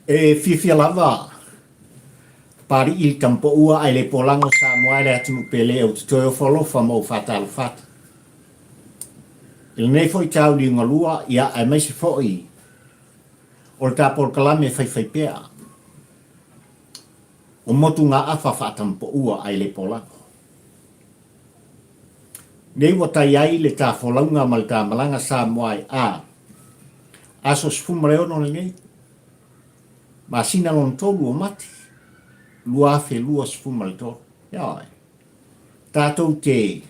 E fiafia lava Papalii i le tamapoua ae le polago Samoa e le atunuu pele ou te toe ofo alofa ma ou faatalofa atu. I lenei foi tau liugalua, ia aemaise foi o le ta polokalame faifaipea o motugaafa faatamapoua ae le polago. Nei ua tai ai le ta folauga ma le ta malaga Samoa e a aso 16 lenei, masina lona tolu o Mati, 2023. Ioe. Tatou te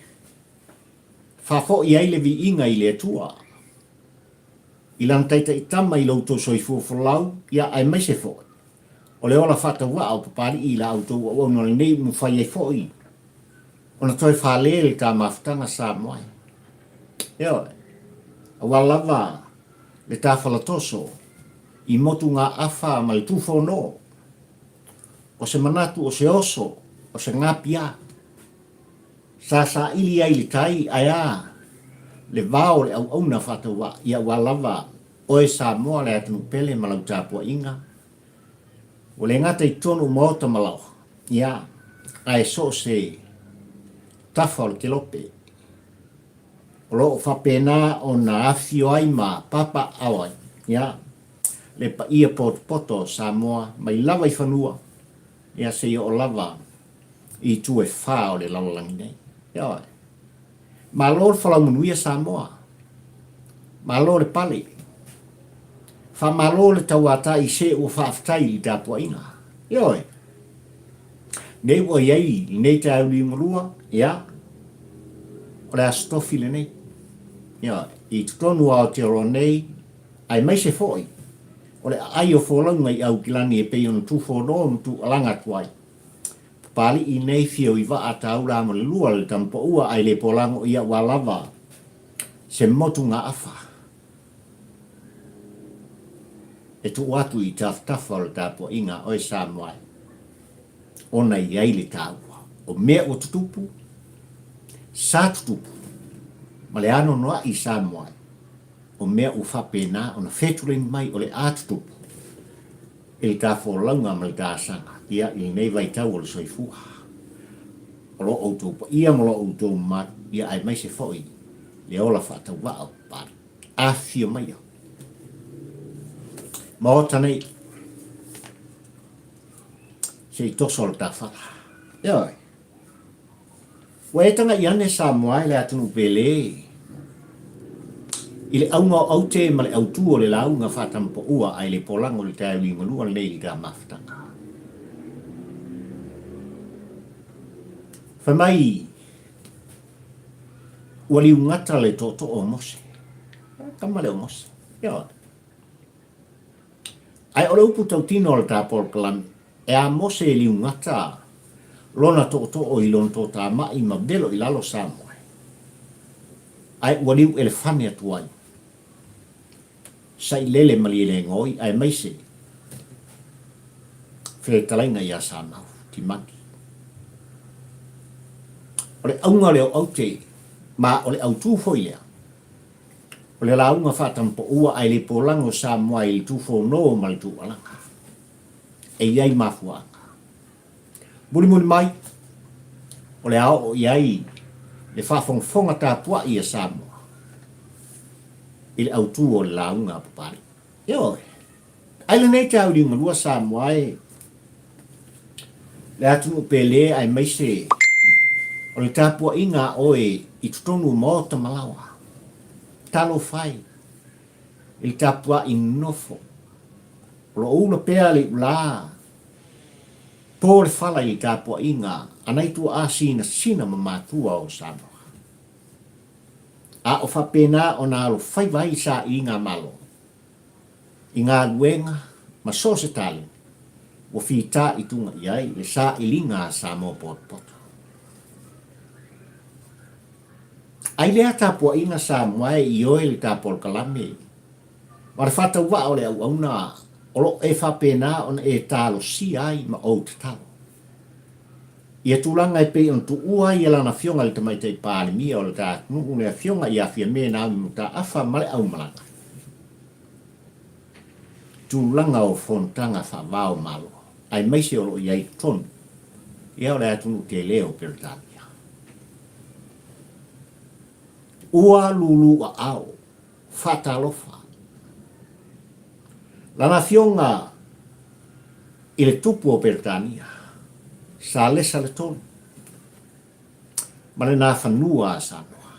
faafoi ai le viiga i le Atua i Lana taitaitama i lo outou soifua folau, ia aemaise foi o le ola faatauvaa o Papalii i la outou auauna lenei ua mafai ai foi ona toe fale le ta mafutaga Samoa. Ioe, aua lava le ta falatoso i motugaafa ma le tufono o se manatu o se oso o se gapiā sa saili ai le tai ae a le vao o le auauna faatauvaa, ia aua lava oe Samoa le atunuu pele ma lau tapuaiga Ua le gata i totonu o maota ma laoa, ia, ae so o se tafa o le kelope. O lo o faapena ona afifio ai ma papaaao ai, ia, le paia potopoto o Samoa mai lava i fanua, ia, seia oo lava i itu e fa o le lalolagi nei. Ioe. Malo le folau manuia Samoa. Malo le pale. Faamalo le tauatai se ua faafetai i le tapuaiga. Ioe. Nei ua i ai lenei taeao liugalua, ia, o le Aso Tofi lenei. Ioe. I totonu o Aotearoa nei, aemaise foi o le aai o folauga i Aukilani e pei ona tufono ma tuualaga atu ai. Papalii nei fio i vaa taula ma le lua le tamapoua ae le polago ia ua lava se motugaafa e tuu atu i tafatafa o le tapuaiga a oe Samoa e ona i ai le taua o mea ua tutupu, sa tutupu ma le anoanoai i Samoa e o mea ua faapena ona fetuleini mai o le a tutupu i le ta folauga ma le ta asaga, ia, i lenei vaitau o le soifua. O lo outou paia ma lo outou mamalu, ia, aemaise foi le ola faatauvaa o Papalii. Afifio maia. Maota nei, se i toso le ta fala. Ioe. Ua e tagai ane Samoa e le atunuu pele i le auga o aute ma le autū o le lauga faatamapoua ae le polago i le taeao liugalua lenei i le ta mafutaga. Fai mai ua liugata le tootoo o Mose. Tama lea o Mose. Ioe. Ae o le upu tautino a le ta polokalame, e a Mose e liugata lona tootoo i lona totamai ma velo i lalo Samoa, ae ua liu elefane atu ai, sailele malielegoi aemaise fetalaiga ia Samau, Timani. O le auga lea o aute, ma o le autū foi lea, O le lauga faatamapoua ae le polago Samoa i le tufono ma le tuualaga. E i ai mafuaaga. Mulimuli mai, o le a oo i ai le faafogafoga tapuai a Samoa i le autū o le lauga a Papalii. Ioe. Ai lenei te au liugalua Samoa e le atunuu pele aemaise o le tapuaiga a oe i totonu o maota ma laoa. Talofa e i le tapuai nofo o lo o ula pea le iulā po le fala i le tapuaiga a nai tuaa sinasina ma matua o Samoa. A o faapena ona alofaiva ai sailiga Malo i galuega ma so o se taleni ua fitaituga i ai le sailiga a Samoa potopoto. Ai lea tapuaiga Samoa e ioe le ta polokalame ma le faatauvaa o le auauna o lo o e faapena ona e talosia ai ma ou tatalo. Ia tulaga e pei ona tuua ai e lana Afioga i le Tamaitai Palemia o le ta atunuu le Afioga ia Fiame Naomi Mataafa ma le aumalaga. tulaga o fonotaga faava o Malo, aemaise o lo o i ai i totonu, ia o le atunuu tele o Peretania. Ua lulu aao, faatalofa. Lana Afioga i le Tupu o Peretania, Salesa le Tolu, ma le Nafanua a Samoa.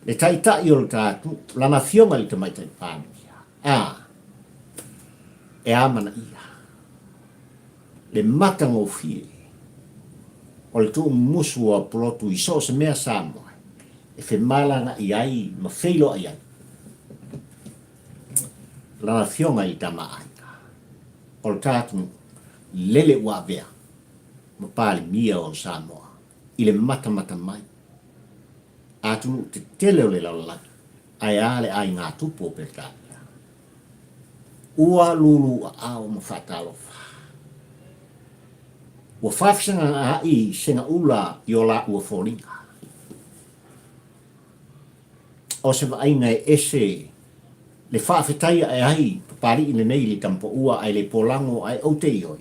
Le Taitai o le ta atunuu, Lana Afioga i le Tamaitai Palemia, a, e amanaia le matagofie o le tuumumusu o Apulotu i so o se mea Samoa e femalagaai ai ma feiloai ai Lana Afioga i le Tama a Aiga o le ta atunuu lele ua avea ma Palemia o Samoa i le matamata mai a atunuu tetele o le lalolagi ae a le aiga tupu o Peretania. Ua lulu aao ma faatalofa. Ua faafesagaa'i segaula i o lāua foliga. O se vaaiga e ese le faafetai ae ai Papali'i lenei i le tamapaua ae le polago ae ou te ioe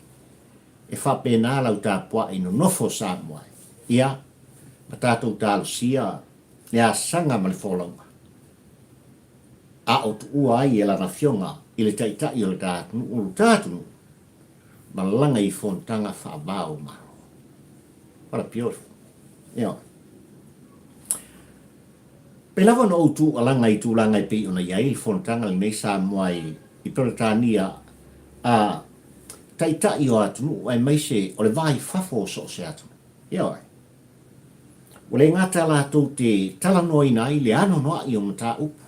e faapena lau tapua'i nonofo Samoa ia ma tatou talosia le asaga ma le folauga a o tuua ai e lana afioga i le Taitai o le ta atunuu lo ta atunuu malaga i fonotaga faava o Malo. What a beautiful. Ioe. Pei lava ona ou tuualaga i tulaga e pei ona i ai le fonotaga lenei Samoa i Peretania a Taitai o atunuu aemaise o le va i fafo o so o se atunuu. Ioe. Ua le gata latou te talanoaina ai le anoanoai o mataupu,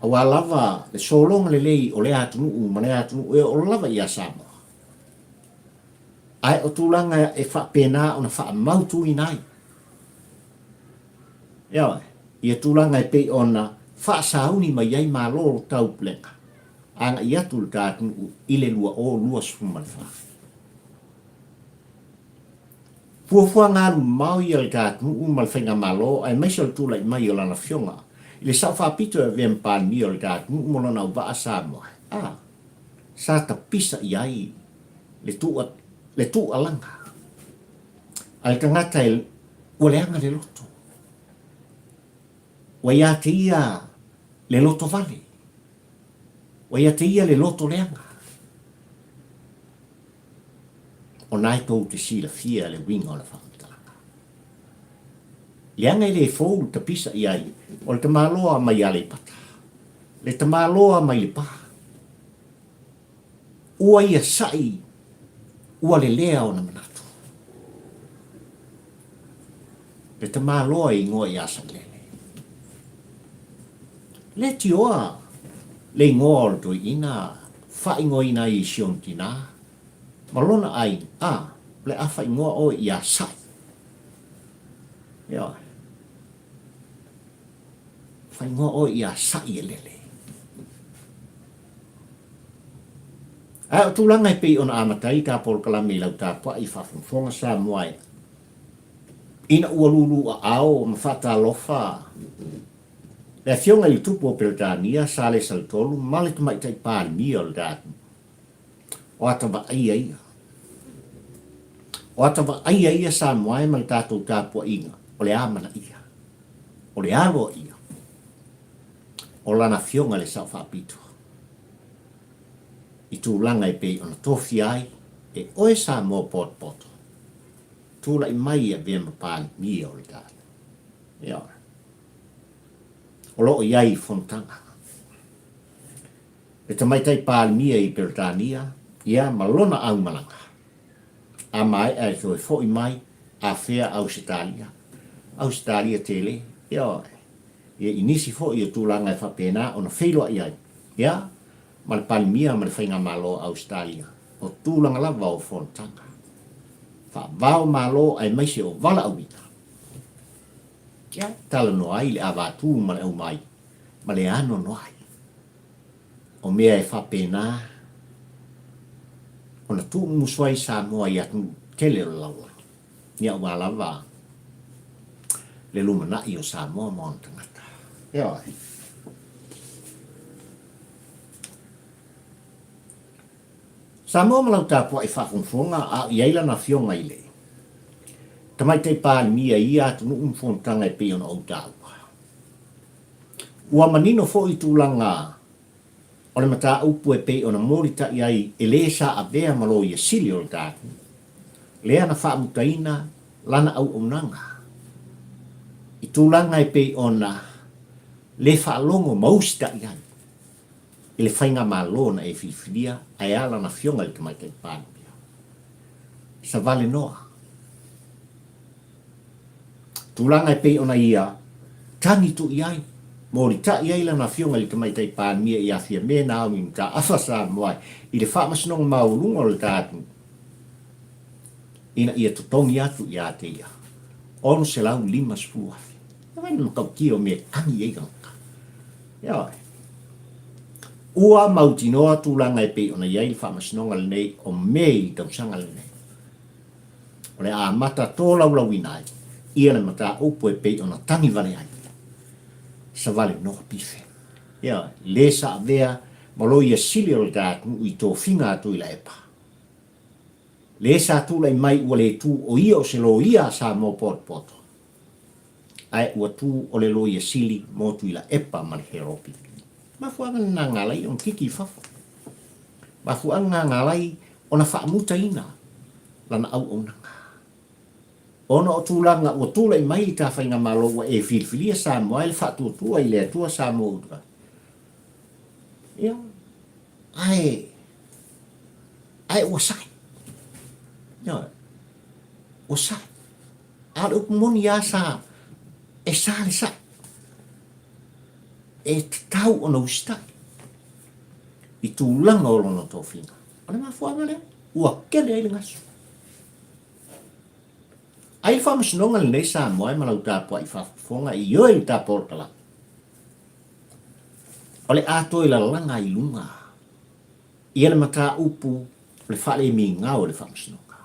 aua lava le sologa lelei o lea atunuu ma lea atunuu e oo lava ia Samoa. Ae o tulaga e faapena ona faamautuina ai, ioe, ia tulaga e pei ona faasauni mai ai Malo o Taupulega agai atu i le ta atunuu i le 2024. Fuafuaga alu mamao ia a le ta atunuu ma le faigamalo aemaise o le tulai mai o lana afioga i le Sao Faapito e avea ma Palemia o le ta atunuu mo lona auvaa Samoa a sa tapisa i ai le le tuualaga a le tagata e ua leaga le loto. Ua ia te ia le loto vale. Ua ia te ia le loto leaga. O na e tou te silafia le uiga o le faamatalaga. Leaga e le fou le tapisa i ai o le tamaloa mai Aleipata, le tamaloa mai Lepa. Ua ia sa'i ua lelea ona manatu. Le tamaloa e igoa ia Sailele. Le tioa le igoa o le toeaina faaigoaina ai i si ona tinā ma lona aiga, a, o le a faaigoa oe ia Sa'i. Ioe. Faaigoa oe ia Sa'i e lele. Ae o tulaga e pei ona amata ai ta polokalame i lau tapuai i faafogafoga Samoa e ina ua lulu aao ma faatalofa le Afioga i le Tupu o Peretania, Salesa le Tolu, ma le Tamaitai Palemia o le atunuu. O ata vaaia ia. O ata vaaia ia Samoa e ma le tatou tapuaiga, o le amanaia, o le aloaia o lana Afioga i le Sao Faapito i tulaga e pei ona tofia ai e oe Samoa potopoto, tulai mai e avea ma Palemia o le tatou. Ioe. O lo o i ai i fonotaga. Le Tamaitai Palemia i Peretania, ia, ma lona aumalaga. A maea e toe foi mai, afea Ausetalia. Ausetalia tele, ioe, ia i nisi foi o tulaga e faapena ona feiloai ai, ia, ma le Palemia ma le Faigamalo a Ausetalia, o tulaga lava o fonotaga. Faava-o-Malo aemaise o valaauina. Ia, talanoa ai le avatū ma le aumai ma le anoanoai o mea e faapena ona tuumumusu ai Samoa i atunuu tele o le lalolagi, ia aua lava le lumanai o Samoa ma ona tagata. Ioe. Samoa ma lau tapuai faafogafoga a o i ai lana afioga i le Tamaitai Palemia i ia atunuu ma fonotaga e pei ona ou taua. Ua manino foi tulaga o le mataupu e pei ona molitai ai e le sa avea ma Loia Sili o le ta atunuu, lea na faamutaina lana auaunaga i tulaga e pei ona le faalogo ma usitai ai i le faigamalo na e filifilia ae a lana Afioga i le Tamaitai Palemia. Savalenoa. Tulaga e pei ona ia tagi tuu i ai, molitai ai lana Afioga i le Tamaitai Palemia ia Fiame Naomi Mataafa Samoa i le Faamasinoga Maualuga o le ta atunuu ina ia totogi atu ia te ia $650,000. E wai le matautia o mea e tagi i ai tagata. Ioe. Ua mautinoa tulaga e pei ona i ai le Faamasinoga lenei o Me i le tausaga lenei. O le a amata tolaulauina ai ia le mataupu e pei ona tagi vale ai Savalenoa Pife. Ioe, le sa avea ma loia sili o le ta atunuu i tofiga a Tuilaepa. Le sa tulai mai ua le tu o ia o se loia a Samoa potopoto, ae ua tu o le loia sili mo Tuilaepa ma le Heropi. Mafuaaga lena na ala ai ona kiki i fafo. Mafuaaga lena na ala ai ona faamutaina lana auaunaga. Ona o tulaga ua tulai mai i ta faigamalo ua e filifilia Samoa ai le faatuatua i le Atua Samoa ua Ia, ae, ae ua sae. Ioe, ua sae. A o le upu moni lava sa, e sa le sae. E tatau ona usitai i tulaga o lona tofiga. O le mafuaaga lea, ua kele ai le gasu. Ai le faamasinoga lenei Samoa e ma lau tapuai faafofoga i ioe i le tapolokalamu. O le a toe lalaga ai i luga ia le mataupu o le faalemigao i le faamasinoga.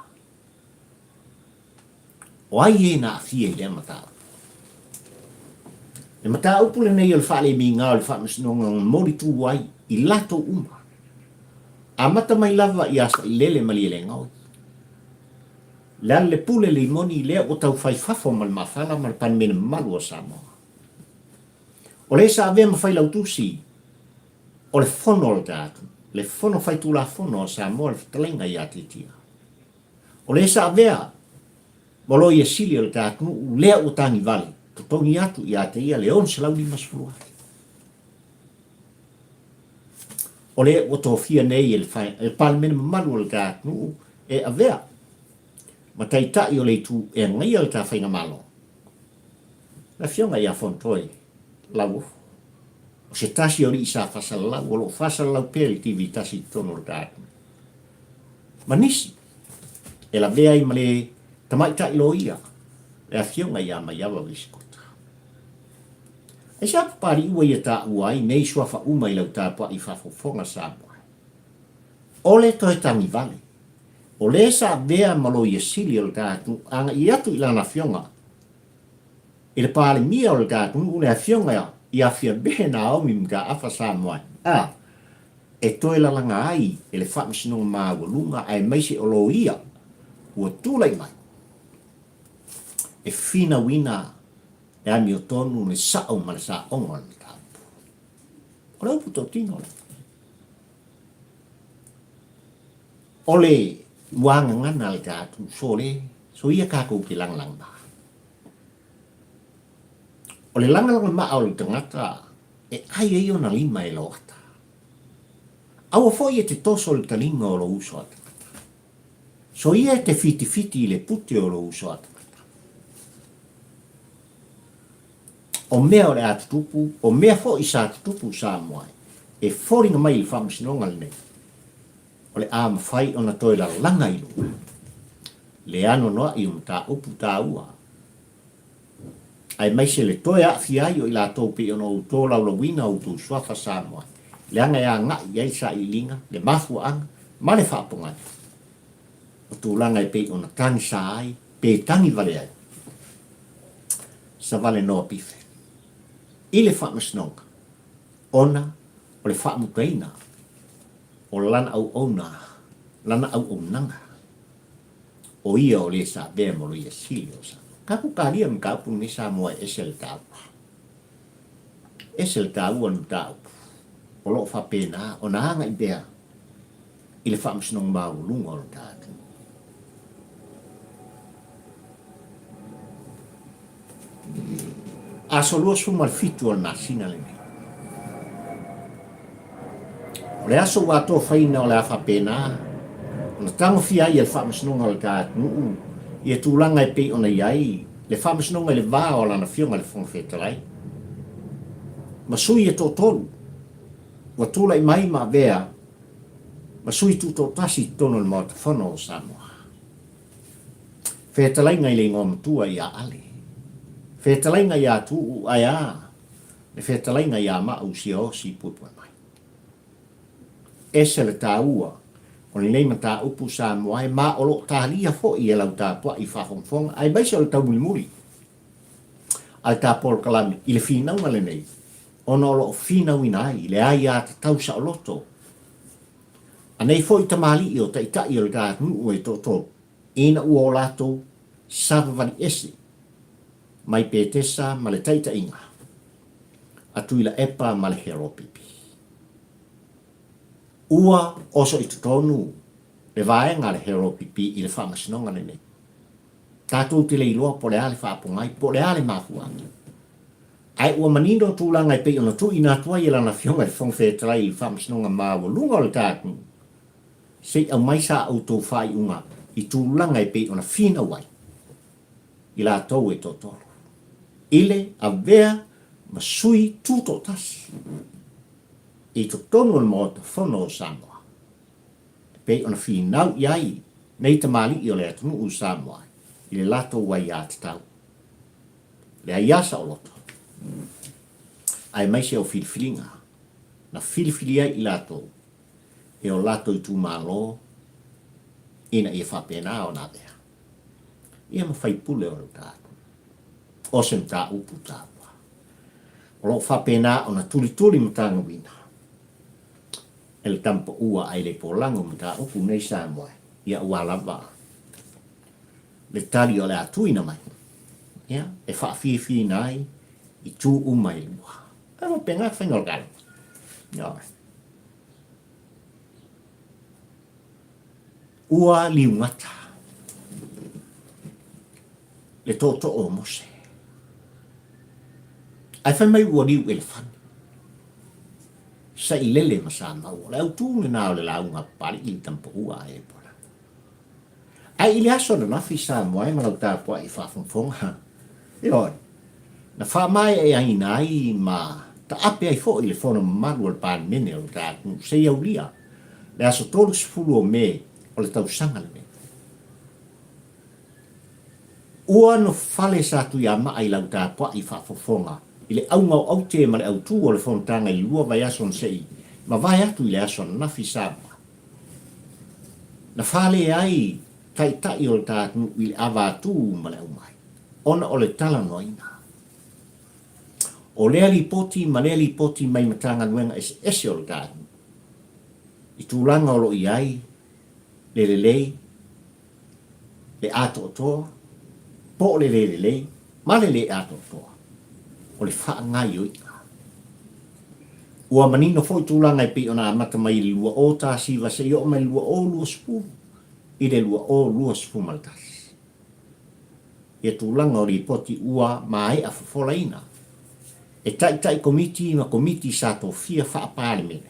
O ai e na aafia i lea mataupu? Le mataupu lenei o le faalemigao i le faamasinoga na molitu ai i latou uma, amata mai lava ia Sailele Malielegaoi, Lealailepule Limoni lea ua tau fai fafo ma le mafala ma le Palemene mamalu o Samoa. O le sa avea ma Failautusi o le Fono o le Atunuu, le Fono Faitulafono a Samoa le Fetalaiga ia Tiatia. O le sa avea ma Loia Sili o le atunuu lea ua tagivale totogi atu ia te ia le $650,000. O le ua tofia nei e le Palemene mamalu o le atunuu e avea ma taitai o le itu e agaia le ta faigamalo, le Afioga ia Fonotoe Lauofo, o se tasi o alii sa faasalalau o lo o faasalalau pea i le TV tasi i totonu o le ta atunuu. Ma nisi e lavea ai ma le tamaitai loia, le Afioga ia Maiava Visikota. Aisea Papalii ua ia taua ai nei suafa uma i lau tapuai faafofoga Samoa? O le toe tagivale, o le sa avea ma Loia Sili o le ta atunuu agai atu i lana afioga i le Palemia o le ta atunuu le afioga ia Fiame Naomi Mataafa Samoa a e toe lalaga ai e le Faamasinoga Maualuga aemaise o loia ua tulai mai e finauina le amiotonu, le sao ma le saoga o le mataupu. O le upu tautino lea. O le muagagana a le tatou sole, so ia tatou te lagalaga. O le lagalaga o le tagata e ai ai ona lima e loata. Aua foi e te toso le taliga o lou uso a tagata. So ia e te fitifiti i le pute o lou uso a tagata. O mea o le a tutupu, o mea foi sa tutupu i Samoa e foliga mai i le faamasinoga lenei, o le a mafai ona toe lalaga i luga le anoanoai o mataupu taua, aemaise le toe aafia ai o i latou pei ona ou tolaulauina outou suafa Samoa, leaga e agai i ai le sailiiliga, le mafuaaga ma le faapogai o tulaga e pei ona tagisa ai pe tagi vale ai Savalenoa Pife i le faamasinoga ona o le faamutaina o lana auauna. lana auaunaga, o ia o le sa avea ma Loia Sili o Samoa. Tatou talia le mataupu lenei Samoa e ese le taua. Ese le taua o le mataupu o lo o faapena ona agai pea i le faamasinoga maualuga o le ta atunuu. Aso 27 o le masina lenei. O le aso ua atofaina o le a faapena ona tagofia ai e le Faamasinoga o le ta atunuu ia tulaga e pei ona i ai le Faamasinoga i le va o Lana Afioga i le Fofoga Fetalai ma sui e toatolu ua tulai mai ma avea ma sui tutoatasi i totonu o le Maota Fono o Samoa. Fetalaiga i le igoa matua ia Ale. Fetalaiga ia Tuuu ae a le fetalaiga ia Mauu Siaosi Puepuemai. Ese le taua o lenei mataupu Samoa e ma o lo o talia foi e lau tapuai faafogafoga aemaise o le taumulimuli a le ta polokalame i le finauga lenei ona o lo o finauina ai le aiatatau saoloto a nei foi tamalii o taitai o le ta atunuu e toatolu ina ua o latou savavali ese mai Petesa ma le taitaiga a Tuilaepa ma le Heropipi. Ua oso i totonu le vaega a le Heropipi i le faamasinoga lenei. Tatou te le iloa po o le a le faapogai, po o le a le mafuaaga. Ae ua manino tulaga e pei ona tuuina atu ai e Lana Afioga i le Fofoga Fetalai i le Faamasinoga Maualuga o le ta atunuu, se i aumai sa outou faaiuga i tulaga e pei ona finau ai i latou e toatolu, i le avea ma sui tutoatasi i totonu o le Maota Fono o Samoa, e pei ona finau i ai nei tamalii o le atunuu o Samoa i le latou aiatatau, le aia saoloto, aemaise o filifiliga na filifili ai i latou e o latou itumalo ina ia faapena ona avea ia ma faipule o le tatou o se mataupu taua o lo o faapena ona tulituli matagauina e le tamapaua ae le polago mataupu nei Samoa ia ua lava le tali o le a tuuina mai ia e faafiafiaina ai itu uma e lua. E faapena le faiga o le galuega. Ua liugata le tootoo o Mose. Ae fai mai ua liu elefane. Sailele ma sa maua. O le autu lena o le lauga a Papalii i le tamapaua a Epona. Ae i le aso ananafi Samoa e ma lau tapuai i faafogafoga, ioe, na faamaeaina ai ma taape ai foi le fono mamalu a le Palemene o le ta atunuu seia aulia le aso 30 o Me o le tausaga lenei. Ua nofale sa Tuiamaa i lau tapuai faafofoga i le auga o aute ma le autu o le fonotaga i le lua vaiaso na se i mavae atu i le aso ananafi Samoa. Na fale ai taitai o le ta atunuu i le ava atu ma le aumai, ona o le talanoaina o lea lipoti ma lea lipoti mai Matagaluega eseese o le ta atunuu i tulaga o lo o i ai le lelei, le atoatoa, po o le le lelei ma le le atoatoa o le faagaoioiga. Ua manino foi tulaga e pei ona amata mai i le 2019 seia oo mai i le 2020 i le 2021. Ia tulaga o lipoti ua maea fofolaina e taitai komiti ma komiti sa tofia faa-Palemene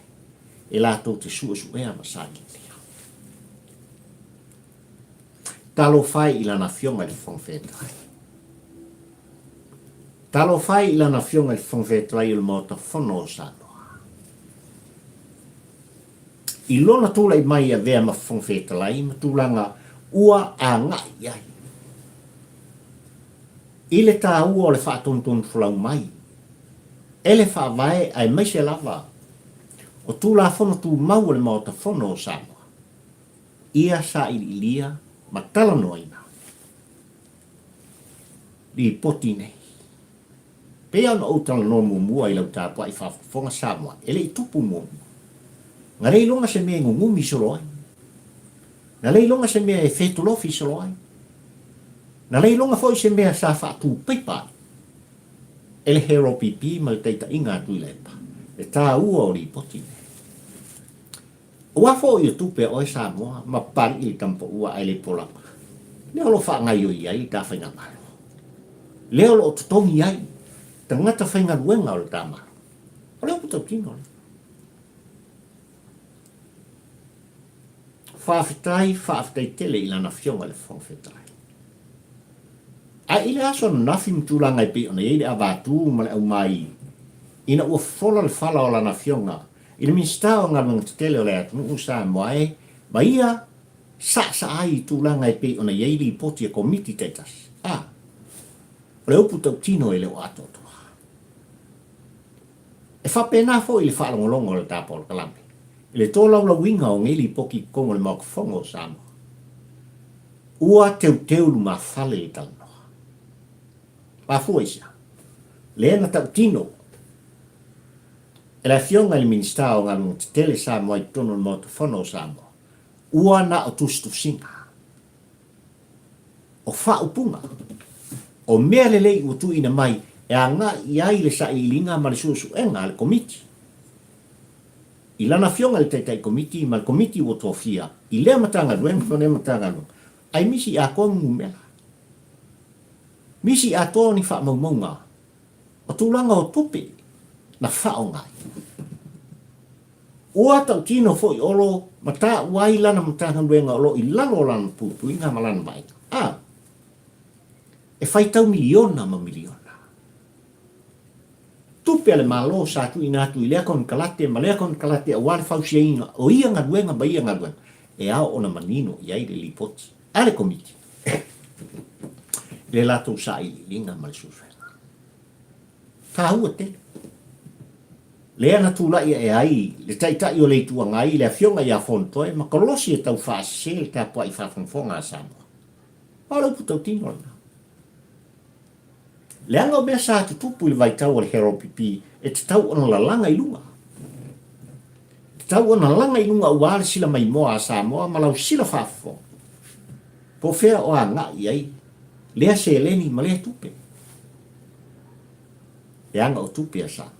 e latou te suesuea ma sailiilia. Talofa e i Lana Afioga i le Fofoga Fetalai. Talofa e i Lana Afioga i le Fofoga Fetalai o le Maota Fono o Samoa. I lona tulai mai e avea ma Fofoga Fetalai ma tulaga ua agai i ai. I le taua o le faatonutonu folau mai e le Faavae aemaise lava o Tulafono Tumau o le Maota Fono o Samoa, ia sailiilia ma talanoaina lipoti nei. Pei ona ou talanoa muamua i lau tapuai faafofoga Samoa, e le i tupu muamua. Na le iloga se mea e gugumi solo ai. Na le iloga se mea e fetolofi solo ai. Na le iloga foi se mea sa faatupaipa ai e le HRPP ma le taitaiga a Tuilaepa le taua o lipoti nei. Aua foi o tupe a oe Samoa ma Papalii le tamapaua ae le polama, lea o lo o faagaioi ai le ta faigamalo. Lea o lo o totogi ai tagata faigaluega o le ta Malo. O le upu tautino lea. Faafetai, faafetai tele i Lana Afioga i le Fofoga Fetalai. Ae i le aso ananafi ma tulaga e pei ona i ai le avatu ma le aumai ina ua fofola le fala o Lana Afioga i le Minisita o Galuega Tetele o le atunuu Samoa e ma ia saasaa ai i tulaga e pei ona i ai lipoti a Komiti taitasi. A, o le upu tautino e le o atoatoa. E faapena foi le faalogologo a le ta polokalame i le tolaulauina o nei lipoti i totonu o le Maota Fono o Samoa. Ua teuteu lumafale le talanoa. Mafua i se a? Lea na tautino e le Afioga i le Minisita o Galuega Tetele Samoa i totonu o le Maota Fono o Samoa, ua na o tusitusiga, o faaupuga, o mea lelei ua tuuina mai e agai i ai le sailiiliga ma le suesuega a le Komiti. I lana Afioga i le Taitai Komiti ma le Komiti ua tofia i lea Matagaluega ma lea Matagaluega, ai misi atoa ni numera, misi atoa ni faamaumauga o tulaga o tupe na faaaogaina. Ua tautino foi Olo ma taua ai lana Matagaluega o lo o i lalo o lana puipuiga ma lana vaaiga. A. E faitau miliona ma miliona tupe a le Malo sa tuuina atu i lea konekarate ma lea konekarate aua le fausiaina o ia galuega ma ia galuega e ao ona manino i ai le lipoti a le Komiti i le latou sailiiliga ma le suesuega. Taua tele. Lea na tulai ae ai le Taitai o le Itu Agai, le Afioga ia Fonotoe ma kolosi e tau faasese le tapuai faafogafoga a Samoa. O le upu tautino lena. Leaga o mea sa tutupu i le vaitau o le HRPP e tatau ona lalaga i luga. E tatau ona laga i luga aua le sila maimoa a Samoa ma lau sila faafofoga. Po o fea o agai i ai lea seleni ma lea tupe. Leaga o tupe a Samoa.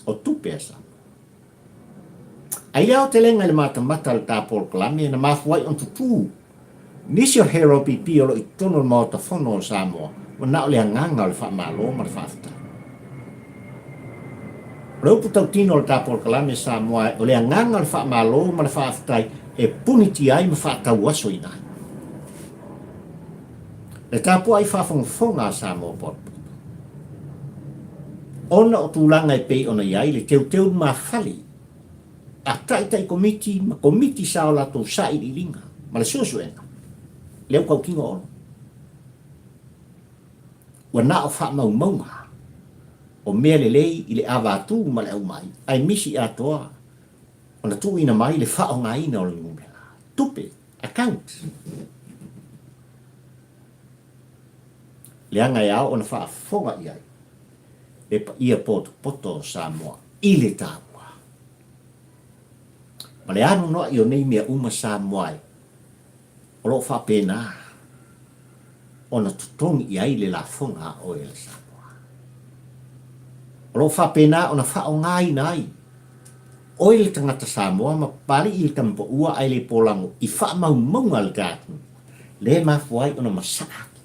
O tupe a Samoa. Ai le aotelega i le matamata a le ta polokalame na mafua ai ona tutū nisi o HRPP o lo o i totonu o le Maota Fono o Samoa ua na o le agaga o le faamalo ma le faafetai. O le upu tautino o le ta polokalame Samoa o le agaga o le faamalo ma le faafetai e punitia ai ma faatauasoina ai le tapuai faafogafoga a Samoa potopoto. Ona o tulaga e pei ona i ai le teuteu lumafale a Taitai Komiti ma Komiti sa o latou sailiiliga ma le suesuega, lea ua tautino Olo. Ua na o faamaumauga o mea lelei i le avatu ma le aumai ae misi atoa ona tuuina mai le faaaogaina o le numera tupe, account. Leaga e ao ona faafofoga i ai le paia potopoto o Samoa i le taua ma le anoanoai o nei mea uma Samoa e o lo o faapena ona totogi i ai le lafoga a oe le Samoa. O lo o faapena ona faaaogaina ai oe le tagata Samoa ma Papalii le tamapaua ae le polago i faamaumauga a le ta atunuu, lea e mafua ai ona masaa atu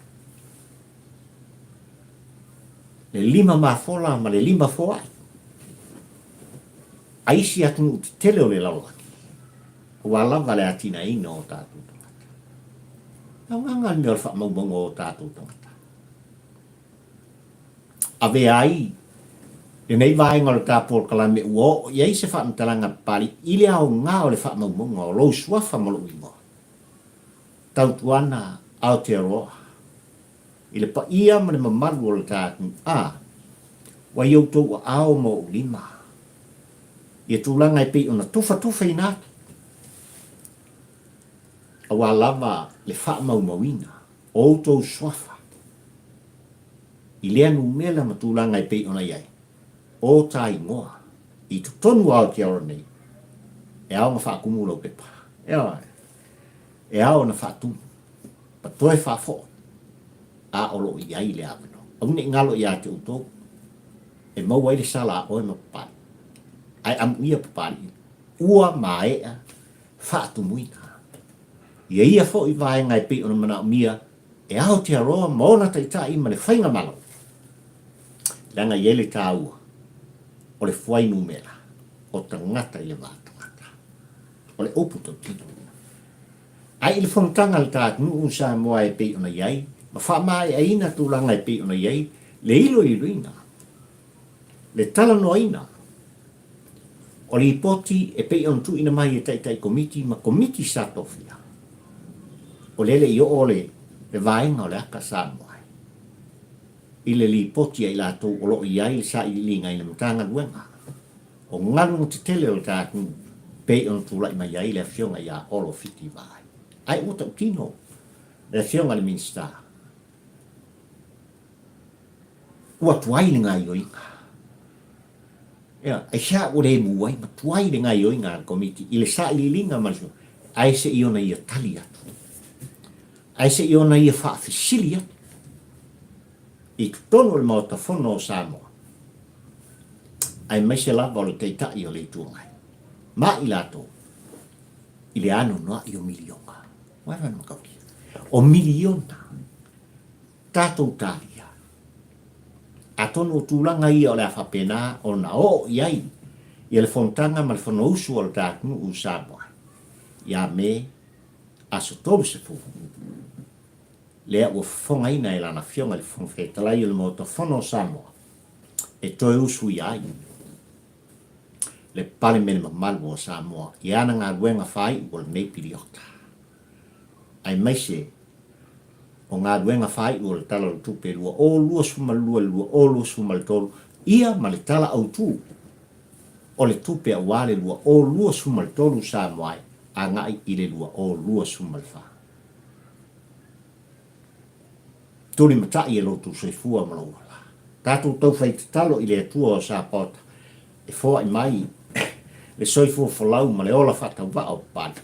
le lima mafola ma le lima foai a isi atunuu tetele o le lalolagi, aua lava le atinaeina o tatou tagata. E aoga le mea o le faamaumauga o tatou tagata. Avea ai lenei vaega o le ta polokalame ua oo i ai se faamatalaga papali i le aoga o le faamaumauga o lou suafa ma lou igoa. Tautuana Aotearoa i le paia ma le mamalu o le ta atunuu a ua i outou aao ma ou lima ia tulaga e pei ona tufatufaina atu aua lava le faamaumauina o outou suafa i lea numera ma tulaga e pei ona i ai o ta igoa i totonu o Aotearoa nei. E ao ona faatumu lau pepa. Ioe. E ao ona faatumu ma toe faafoi, a o lo o i ai le avanoa. Aua ne i galo ia te outou, e maua ai le sala a oe ma Papalii. Ae amuia Papalii, ua maea faatumuina ia ia foi vaega e pei ona manaomia e Aotearoa ma ona taitai ma le Faigamalo, leaga e i ai le taua o le fuainumera o tagata i le va tagata. O le upu tautino. Ae i le fonotaga a le ta atunuu Samoa e pei ona i ai, ma faamaeaina tulaga e pei ona i ai le iloiloina, le talanoaina o lipoti e pei ona tuuina mai e Taitai Komiti ma Komiti sa tofia, o lea le i oo le vaega o le aka Samoa i le lipoti a i latou o lo o i ai le sailiiliga i le Matagaluega o galuega tetele o le ta atunuu pei ona tulai mai ai le Afioga ia Olo Fiti Vaai. Ae ua tautino le Afioga i le Minisita, ua tuai le gaioiga. Ioe, aisea ua le mu ai ma tuai le gaioiga a le Komiti i le sailiiliga ma le ae se i ona ia tali atu, ae se i ona ia faafesili atu i totonu o le Maota Fono o Samoa, aemaise lava o le Taitai o le Itu Agai ma i latou i le anoanoai o miliona. Ua e mataulia? O miliona tatou talia. Atonu o tulaga ia o le a faapena ona oo i ai ia le fonotaga ma le Fonousu a lo ta atunuu i Samoa ia Me aso 30, lea ua fofogaina e lana Afioga i le Fofoga Fetalai o le Maota Fono o Samoa e toe usuia ai le Palemene mamalu o Samoa i ana galuega faaiu o lenei piliota, aemaise o galuega faaiu o le Tala o le Tupe 2022/2023 ia ma le Tala Autu o le Tupe aua le 2023 Samoa e agai i le 2024. Tulimatai e lo outou soifua ma lou ola. Tatou taufai tatalo i le Atua o Sapaota e foai mai le soifua folau ma le ola faatauvaa o Papalii.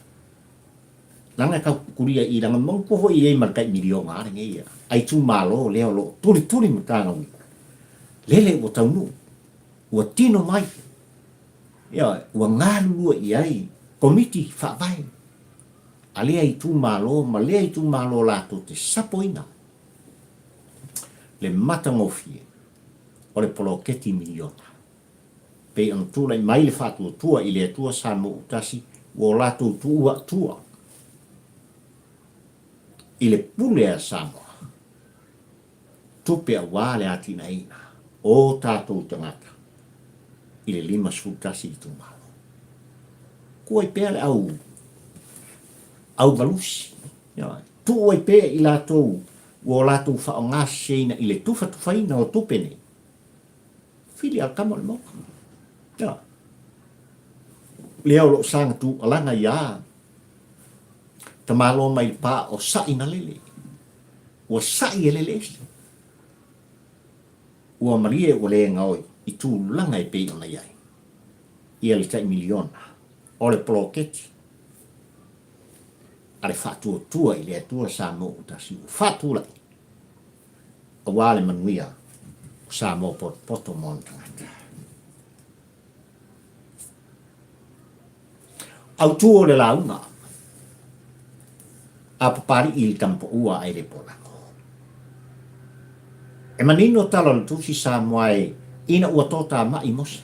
Leaga e tau kukulia i leaga manatua foi e i ai ma le tai miliona a lenei a itumalo lea o lo o tulituli Matagaluega. Lele ua taunuu, ua tino mai, ioe, ua galulue i ai Komiti Faavae a lea itumalo ma lea itumalo latou te sapoina le matagofie o le poloketi miliona. Pei ona tulai mai le faatuatua i le Atua Samoa-tasi ua o latou tuua tua i le pule a Samoa, tupe aua le atinaeina o tatou tagata i le 51 itumalo. Tuu ai pea le au auvalusi, ioe, tuu ai pea i latou ua o latou faaaogaseseina i le tufatufaina o tupe nei. Fili a le tama o le maota. Ioe. Lea o lo o saga tuualaga ia tamaloa mai le pa o sa'i na lele. Ua sa'i e lele ese. Ua malie ua le gaoi i tulaga e pei ona i ai ia le tai miliona o le poloketi a le Faatuatua i le Atua Samoa Utasi ua faatulai aua le manuia o Samoa potopoto ma ona tagata. Autu o le lauga a Papalii i le tamapaua ae le polago. E manino tala o le Tusi Samoa e ina ua totamai Mose.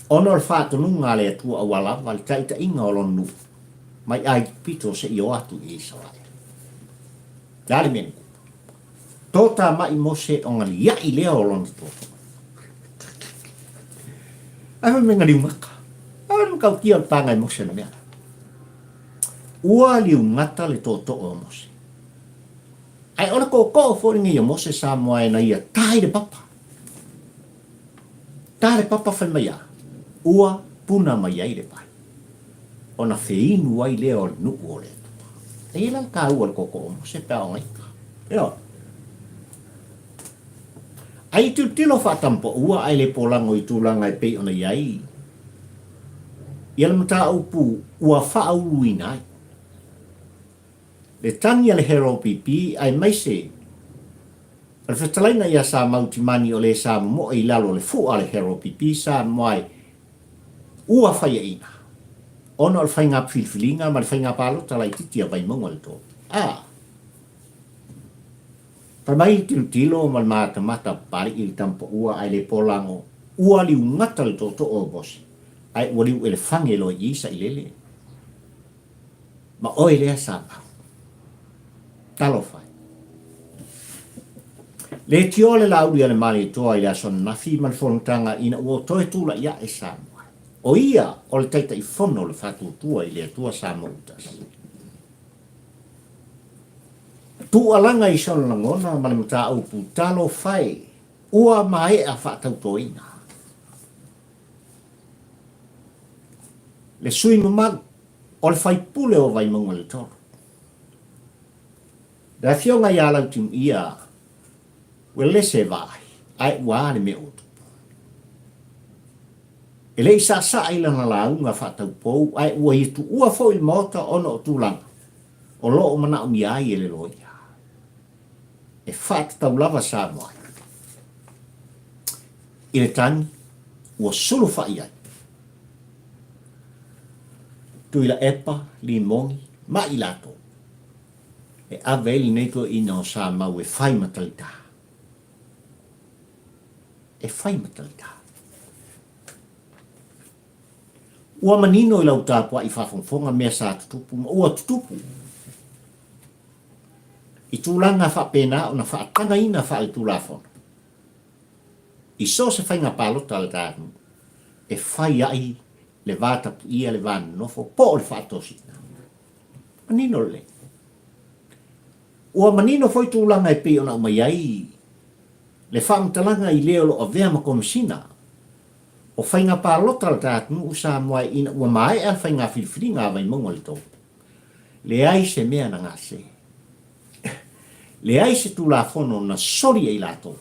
Ona o le faatonuga a le Atua aua lava le taitaiga o lona nuu mai Aigipito seia o atu i Isaraelu. Le a le mea na tupu? Totamai Mose ona lia'i lea o lona toto. Ai fai mai na liugata. Ai le matautia o le paga e Mose na mea. Ua liugata le tootoo o Mose. Ae o le tootoo foi lenei o Mose Samoa e na ia ta i le papa. Ta le papa fai mai a, ua puna mai ai le vai. Ona feinu ai lea o le nuu o le Atua. E i ai la le taua o le tootoo o Mose pe a ona ita. Ioe. Ai i tilotilo faatampaua ae le polago i tulaga e pei ona i ai. Ia le mataupu ua faauluina ai le tagi a le HLPP aemaise o le fetalaiga ia Samau Timani o le sa momoe i lalo o le fua a le HLPP sa moae ua faiaina ona o le faiga filifiliga ma le faiga palota laititi a Vaimauga le 3. A Fai mai le tilotilo ma le matamata Papalii i le tamapaua ae le polago ua liugata le tootoo o Mose ae ua liu elefange loa i i sailele ma oe lea Samau. Talofa e. Le tioa le laauli a le Malietoa i le aso ananafi ma le fonotaga ina ua toe tulai ae Samoa. O ia o le Taitaifono o le Faatuatua i le Atua Samoa ua Tasi. Tuualaga i sona lagona ma le mataupu talofa e ua maea faatautoina. Le sui mamalu o le faipule o Vaimauga le 3. Le afioga ia Lautimuia Uelese Vaai, ae ua a le mea ua tupu? E le i saasaa i lana lauga faataupou ae ua ia tuua foi le Maota ona o tulaga o lo o manaomia ai e le loia e faatatau lava Samoa ai i le tagi ua sulufai ai Tuilaepa, Limogi ma i latou e ave ai lenei toeaina o Samau e fai ma talita. E fai ma talita. Ua manino i lau tapuai faafogafoga mea sa tutupu ma ua tutupu i tulaga faapena ona faatagaina faaletulafono i so o se faiga palota a le tatou e fai ai le va tapuia, le va nonofo po o le faatosina. Manino lelei. Ua manino foi tulaga e pei ona aumai ai le faamatalaga i le o lo o avea ma Komesina o Faiga Palota a le ta atunuu Samoa ina ua maea le faiga filifiliga a Vaimauga le 3. Leai se mea na gase. Leai se Tulafono na soli e i latou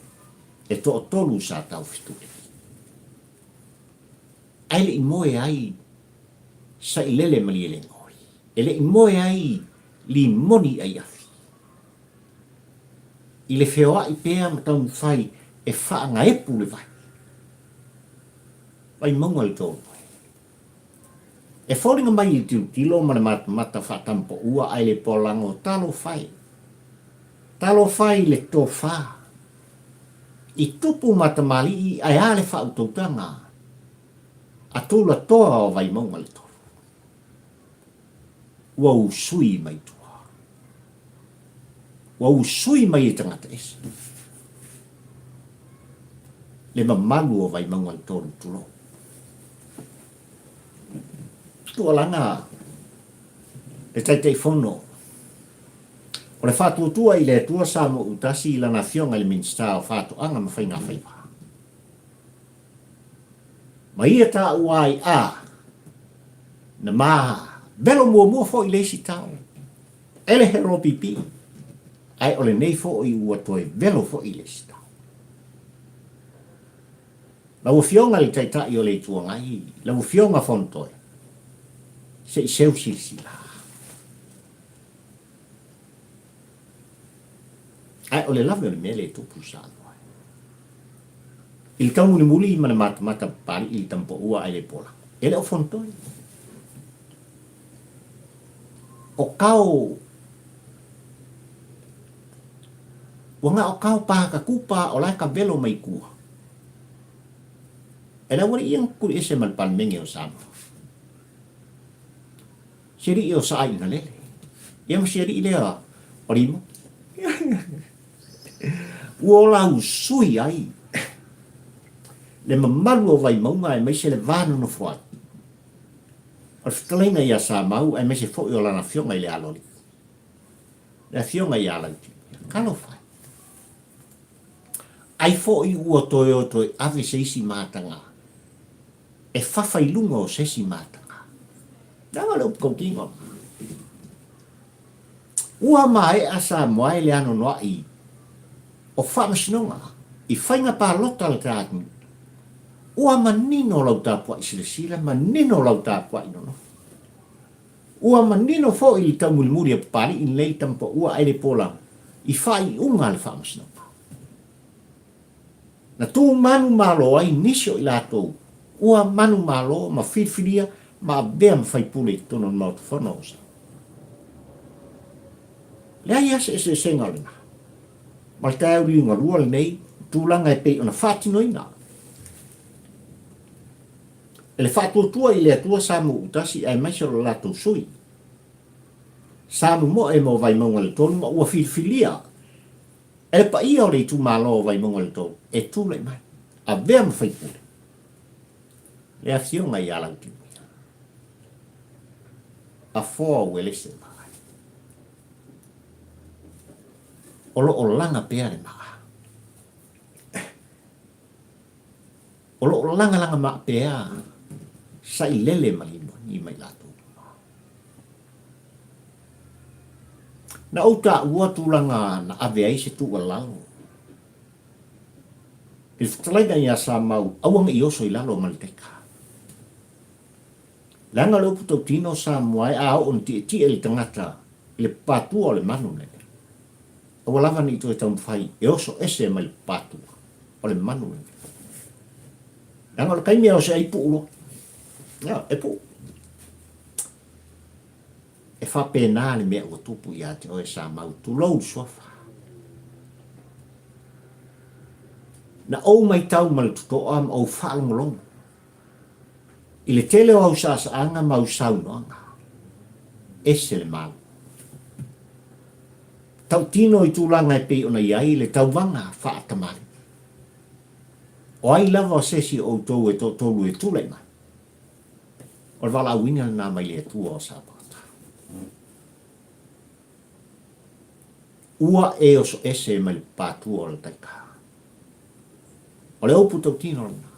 e toatolu sa taufetuli. Ae le i moe ai Sailele Malielegaoi. E le i moe ai Limoni Aiafi. I le feoai pea ma taumafai e faagaepu le vai. Vaimauga le tolu. E foliga mai i le tilotilo ma le matamata faatampaua ae le polago talofa e. Talofa i le tofa. I tupu ma tamalii ae a le faautautaga a tulatoa o Vaimauga le 3. Ua usui mai tua. Ua usui mai e tagata ese. Le mamalu o Vaimauga le 3 tulou. Tuualaga le Taitaifono o le Faatuatua i le Atua Samoa Utasi i lana Afioga i le Minisita o Faatoaga ma Faigafaiva. Ma ia taua ai a na ma velo muamua foi le isi tao e le HLPP, ae o lenei foi ua toe velo foi le isi tao. Lau Afioga i le Taitai o le Itu Agai, lau Afioga Fonotoe, se i seu silasila. Ae o le lave o le mea lea e tupu i Samoa. I le taumulimuli ma le matamata papalii i le tamapaua ae le pola, e le o Fonotoe. O kao Ua na o kao paha ka kupa o la e ka velo mai kua. E le aualii ia na kukuli ese ma le Palemene o Samoa. Si alii o Saaigalele. Ia ma si alii lea o Limo. Ua ola usui ai le mamalu o Vaimauga aemaise le va nonofo ai o le fetalaiga ia Samau aemaise foi o lana afioga i le Aloalii. Le afioga ia Lauti. Talofa e. Ai foi ua toe o toe ave se isi mataga e fafa i luga o se isi mataga. Leaga le upu tautino. Ua maea Samoa e le anoanoai o faamasinoga i faiga palota a le ta atunuu. Ua manino lau tapuai silasila, manino lau tapuai nonofo. Ua manino foi le taumulimuli a Papalii lenei tama paua ae le pola i faaiuga a le Faamasinoga. Na tu manumalo ai nisi o i latou ua manumalo ma filifilia ma avea ma faipule i totonu o le Maota Fono o Samoa. Leai lava se eseesega o lena ma le taeao liugalua lenei tulaga e pei ona faatinoina e le Faatuatua i le Atua sa muutasi aemaise o le latou sui sa momoe mo Vaimauga le 3 ma ua filifilia e le paia o le itumalo o Vaimauga le 3 e tulai mai, avea ma faipule le afioga ia Lautimuia. Afoa Uelese Maai. O lo o laga pea le maa. O lo o lagalaga maa pea Sailele ma Limoni ma i latou uma. Na ou taua tulaga na ave ai se tuualalo i le fetalaiga ia Samau aua ne i oso i lalo ma le teka. Leaga o le upu tautino Samoa e a oo ina tietie le tagata i le papatua o le manu lenei, aua lava ne i toe taumafai e oso ese mai le papatua o le manu lenei. Leaga o le taimi e oso ai puu loa. Ioe, e puu. E faapena le mea ua tupu ia te oe Samau, tulou le suafa. Na ou matau ma le totoa ma ou faalogologo i le tele o au saasaaga ma au saunoaga. Ese le Malo. Tautino i tulaga e pei ona i ai le tauvaga faatamalii. O ai lava o se isi o outou e toatolu e tulai mai? O le valaauina lena mai le Atua o Sapata. Ua e oso ese mai le patua o le taika. O le upu tautino lena.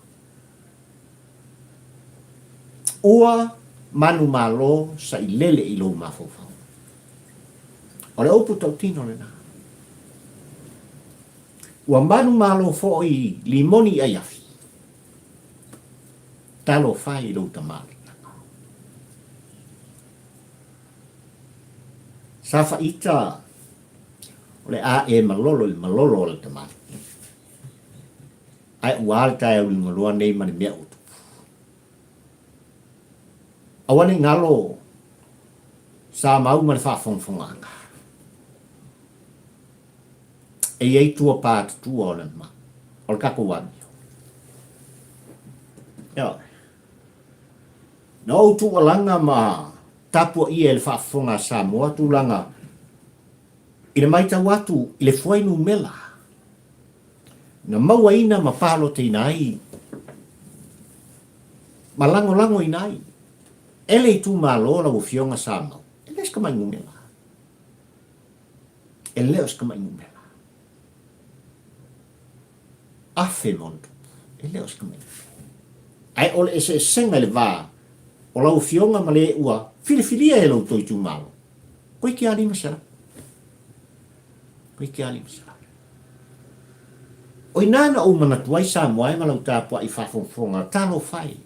Ua manumalo sailele i lou mafaufau. O le upu tautino lena. Ua manumalo foi limoni i aiafi. Talofa e i lou tamaaliiaga. Sa faita o le a e malolo i le malolo o le tamalii. Ae ua a le taeao liugaloa nei ma le mea ua tupu. Aua ne i galo sa mau ma le faafogafogaaga. E i ai tua pātutua o le ma, o le tatou amio. Ioe. Na ou tuualaga ma tapuaia e le faafofoga a Samoa tulaga i le maitau atu i le fuainumela na mauaina ma palotaina ai ma lagolagoina ai e le itumalo lau Afioga Samau. E le o se tamai numela. E le o se tamai numera. Afe ma ona tupu. E le o se tamai numera. Ae o le eseesega i le va o lau Afioga ma le ua filifilia e lo outou itumalo, koe ki a 500. Koe ki a 500. O ina na ou manatu ai Samoa e ma lau tapuai faafogafoga, talofa e.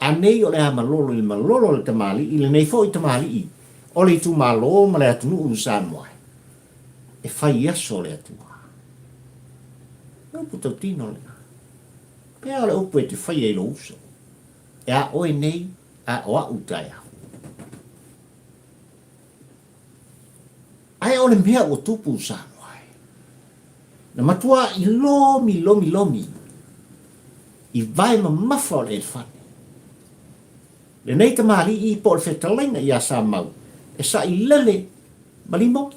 Anei o le a malolo i le malolo o le tamalii, lenei foi tamalii o le itumalo ma le atunuu i Samoa e fai aso o le Atua. O le upu tautino lena. Pea o le upu e te faia i lou uso, e a oe nei a o a'u taeao. Ae o le mea ua tupu i Samoa e, na matua'i lomi lomi lomi i vae mamafa o le elefane. Lenei tamalii po o le fetalaiga ia Samau e sailele ma limoni.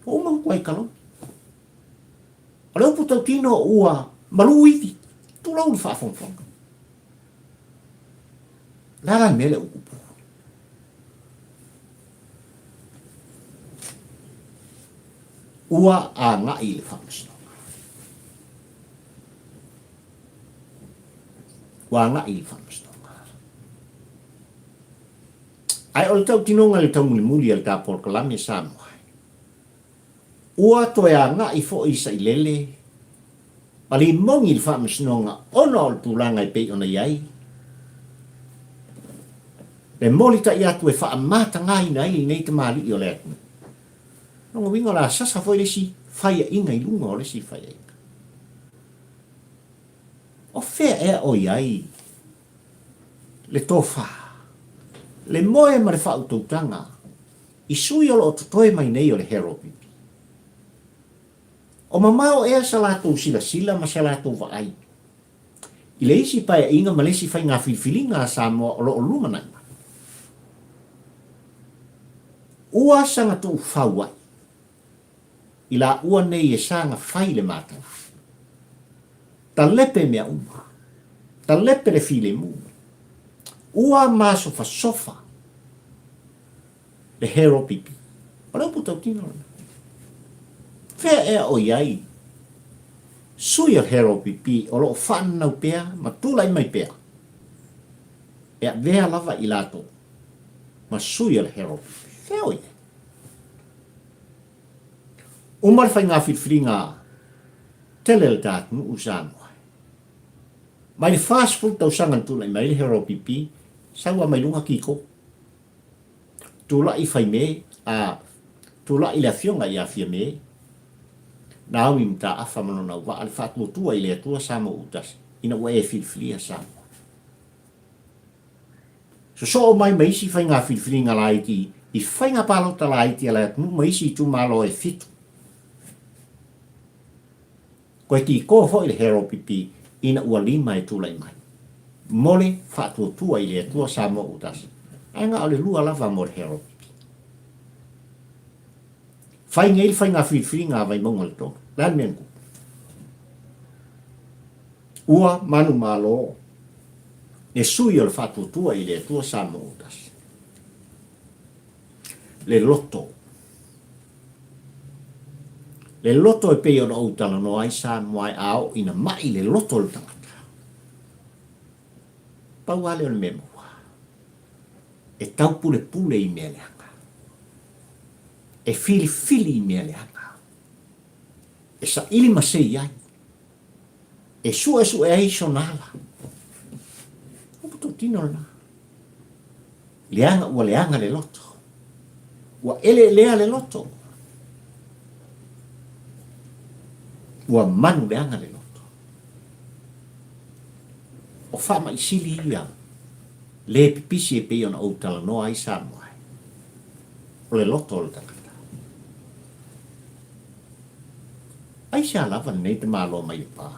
Ua uma ona tuai kaloni. O le upu tautino ua malu ivi, tulou le faafogafoga. O le a la le mea lea ua tupu? Ua agai i le faamasinoga. Ua agai i le faamasinoga. Ae o le tautinoga i le taumulimuli a le ta polokalame Samoa, ua toe agai foi i Sailele Ma limoni i le faamasinoga ona o le tulaga e pei ona i ai le molitai atu e faamatagaina ai lenei tamalii o le atunuu. Lona uiga o le a sasa foi le isi faiaiga i luga o le isi faiaiga. O fea ea o i ai le tofa, le moe ma le faautautaga i sui o lo o totoe mai nei o le Herald? O mamao ea sa latou silasila ma sa latou vaai i le isi paeaiga ma le isi faiga filifiliga a Samoa o lo o lumanai mai? Ua saga tuufau ai i laua nei e saga fai le matala. Talepe mea uma. Talepe le filemu. Ua masofasofa le Hero Pipi. O le upu tautino lena. Fea ea o i ai sui o le Hero Pipi o lo o faananau pea ma tulai mai pea e avea lava i latou ma sui o le Hero Pipi. Fea o i ai? Uma le faiga filifiliga tele a le ta atunuu Samoa. Mai le 40 tausaga na tulai mai ai le Hero Pipi, sau lava mai luga kiko. Tulai Faime, a, tulai le Afioga ia Fiame, Naomi Mataafa ma lona auvaa le faatuatua i le Atua Samoa Utasi, ina ua e filifilia Samoa. Sosoo mai ma isi faiga filifiliga laiti i faiga palota laiti a le atunuu ma isi itumalo e fitu. Koe kiko foi le Hero-pipi ina ua lima e tulai mai. Mo le faatuatua i le Atua Samoa Utasi, ae na o le lua lava mo le Hero-pipi. Fai nei le faiga filifiliga a Vaimauga le tolu. Le a le mea na tupu? Ua manumalo le sui o le faatuatua i le Atua Samoa Utasi. Le loto. Le loto e pei ona ou talanoa ai Samoa a oo ina ma'i le loto o le tagata. Pau lava lea o le mea maua. E taupulepule i mea leaga. E filifili i mea leaga. E saili masei ai. E suesue ai sona ala. Upu tautino lena. Leaga ua leaga le loto. Ua eleelea le loto. Ua manu leaga le loto. O faamaʻi sili ia le pipisi e pei ona ou talanoa ai Samoa. O le loto o le tagata. Aisea lava lenei tamaloa mai Lepa?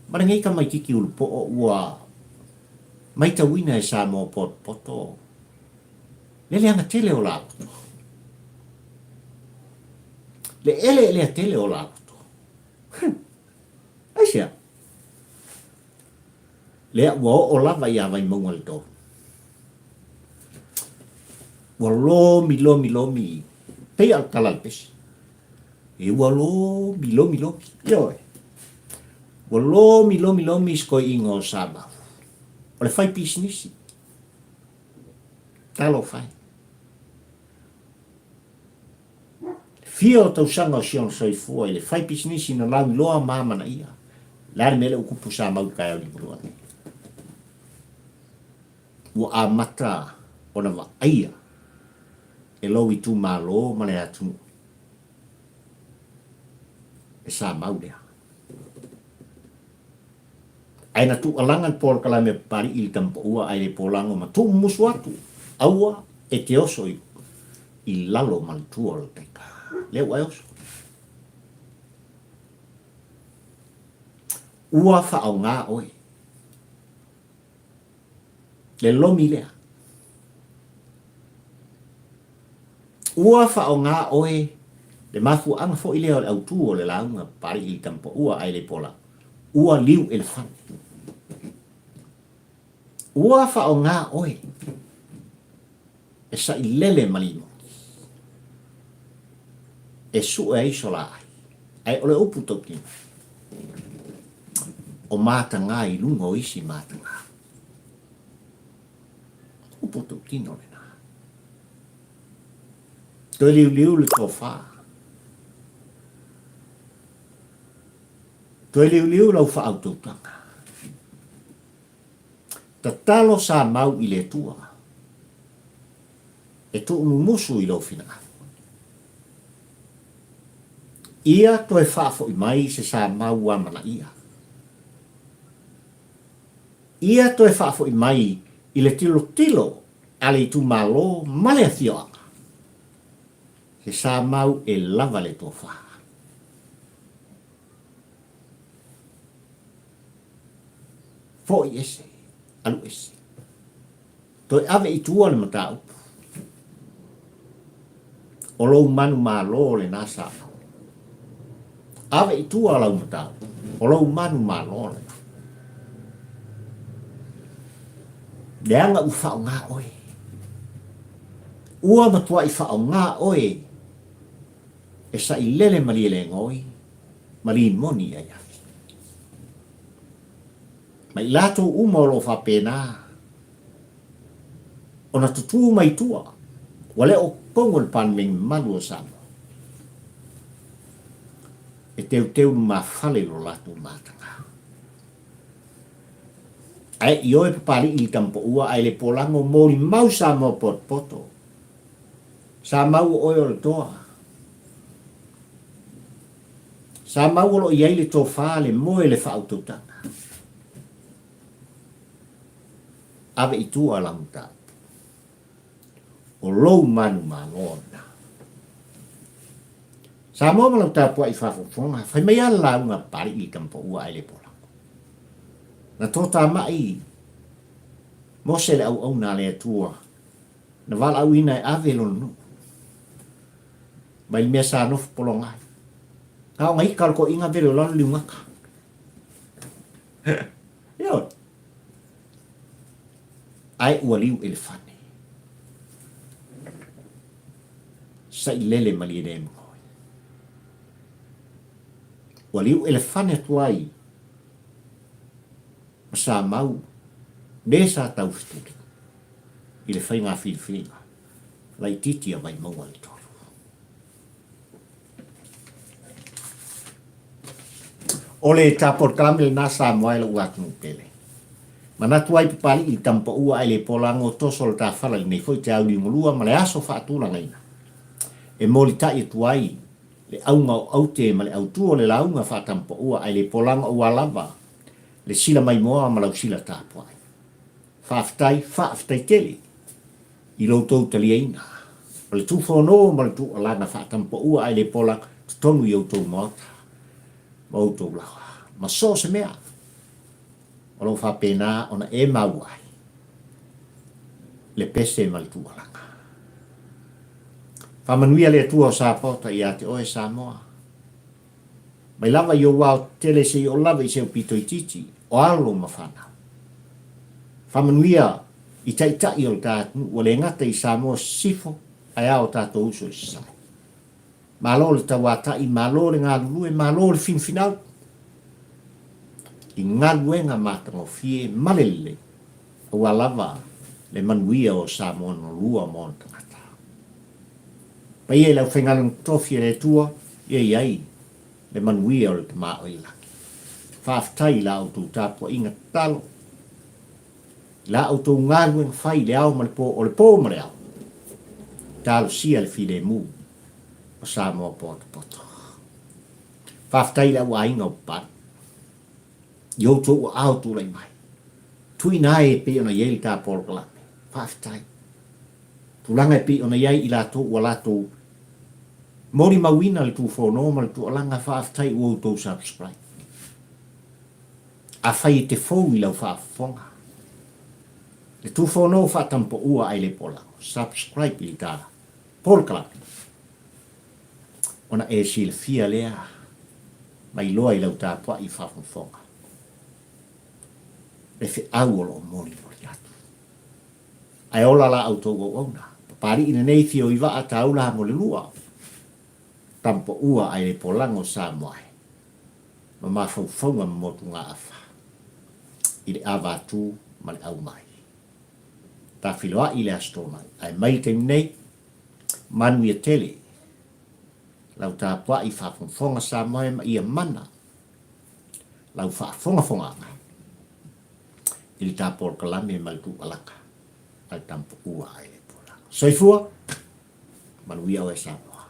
Ma lenei tamaititi ulupoo ua Maitauina e Samoa potopoto le leaga tele o la loto. Le eleelea tele o la loto. Aisea? Lea ua oo lava iā Vaimauga le tolu. Ua lomi, lomi, lomi, pei a o le tala a le pesi. E ua lomi, lomi, lomi. Ioe. Ua lomi, lomi, lomi si toeaina o Samau. O le fai pisinisi. Talofa e. Fia o tausaga o si ona soifua i le fai pisinisi na lauiloa ma amanaia. Le a le mea lea ua tupu Samau i le taeao liugalua nei? Ua amata ona vaaia e lou itumalo ma le atunuu le Samau lea. Ae na tuualaga le polokalame a Papalii i le tamapaua ae le polago ma tuumumusu atu, aua e te oso i, i lalo ma le tua o le taika. Lea ua e oso. Ua faaaoga oe. Le lomi lea. Ua faaaoga oe le mafuaaga foi lea o le autu o le lauga Papalii i le tamapaua ae le pola. Ua liu elefane. Ua faaaoga oe e sailele ma limoni e sue ai so la ai. Ae o le upu tautino, o mataga i luga o isi mataga. Upu tautino lena. Toe liuliu le tofa. Toe liuliu lau faautautaga. Tatalo sa mau i le Atua e tuumumusu i lou finagalo. Ia toe faafoi mai se sa mau amanaia. Ia toe faafoi mai i le tilotilo a le itumalo ma le afioaga se sa mau e lava le tofa. Foi ese, alu ese. Toe ave i tua le mataupu. O lou manumalo lena sa mau. Ave i tua lau mataupu. O lou manumalo lena. Leaga ua faaaoga oe. Ua matuai faaaoga oe e sailele malielegaoi ma limoni i aiafi. Ma i latou uma o lo o faapena ona tutū mai tua, ua le o totonu o le Palemene mamalu o Samoa, e teuteu lumafale i lo latou mataga. Ae ioe Papali'i i Tamapaua ae le polago molimau Samoa potopoto. Sa mau o oe o le toa. Sa mau o lo o i ai le tofa, le moe, le faautautaga. Ave i tua lau mataupu. O lou manumalo lena. Samoa ma lau tapuai faafofoga, fai mai lava le lauga a Papali'i i le tamapaua ae le polago. Na toatamai Mose le auauna a le Atua, na valaauina e ave lona nuu mai le mea sa nofo pologa ai. Na ona ika o le toeaina vele o lalo liugata. Ioe. Ae ua liu elefane. Sailele malie le mgoi. Ua liu elefane atu ai ma sa mau le sa taufetuli i le faiga filifiliga laitiiti a Vaimauga le 3. O le tapolokalame lena Samoa e lou atunuu pele. Manatu ai Papali'i i le tamapaua ae le polago toso le tafala i lenei foi te auliugalua ma le aso faatulagaina e molitai atu ai le auga o aute ma le autu o le lauga faatamapaua ae le polago aua lava le sila maimoa ma lau sila tapuai. Faafetai, faafetai tele i lo outou taliaina o le tufono ma le tuualana faatamapaua ae le pola totonu i outou maota ma outou laoa ma so o se mea o lo o faapena ona e maua ai le pese ma le tuualaga. Faamanuia le Atua o Sapaota ia te oe Samoa. Mai lava i ou ao tetele seia oo lava i se aupito itiiti, o alo ma fanau. Faamanuia i taitai o le ta atunuu ua le gata i Samoa Sisifo ae a o tatou uso i Sasae. Malo le tauatai, malo le galulue, malo le finafinau i galuega matagofie ma le lelei aua lava le manuia o Samoa na lua ma ona tagata. Paia i le aufaigaluega totofi a le Atua, ia i ai le manuia o le Tama o i le Lagi. Faafetai i la outou tapuaiga tatalo, i la outou galuega fai i le ao ma le po, o le po ma le ao, talosia le filemu o Samoa potopoto. Faafetai i le au aiga o Papalii, i outou aao tulai mai, tuuina ai e pei ona i ai le ta polokalame. Faafetai. Tulaga e pei ona i ai i latou ua latou molimauina le tufono ma le tuualaga faafetai ua outou subscribe. Afai e te fou i lau faafofoga, le tufono faatampaua ae le polago, subscribe i le ta polokalame ona e silafia lea ma iloa i lau tapuai faafofoga le feau o lo o molimoli atu. Ae ola la outou auauna. Papali'i lenei fio i vaa taula mo le lua. Tampaua ae le polago Samoa e. Ma mafaufauga ma motugaafa. I le ava atu ma le au mai. Tafiloa'i le Aso Toonai. Ae mai le taimi nei, manuia tele lau tapua'i faafogafoga Samoa e ma ia mana. lau faafogafogaaga i le ta polokalame ma le tuualaka a le Tamapuua a le Pulaga. Soifua, manuia oe Samoa.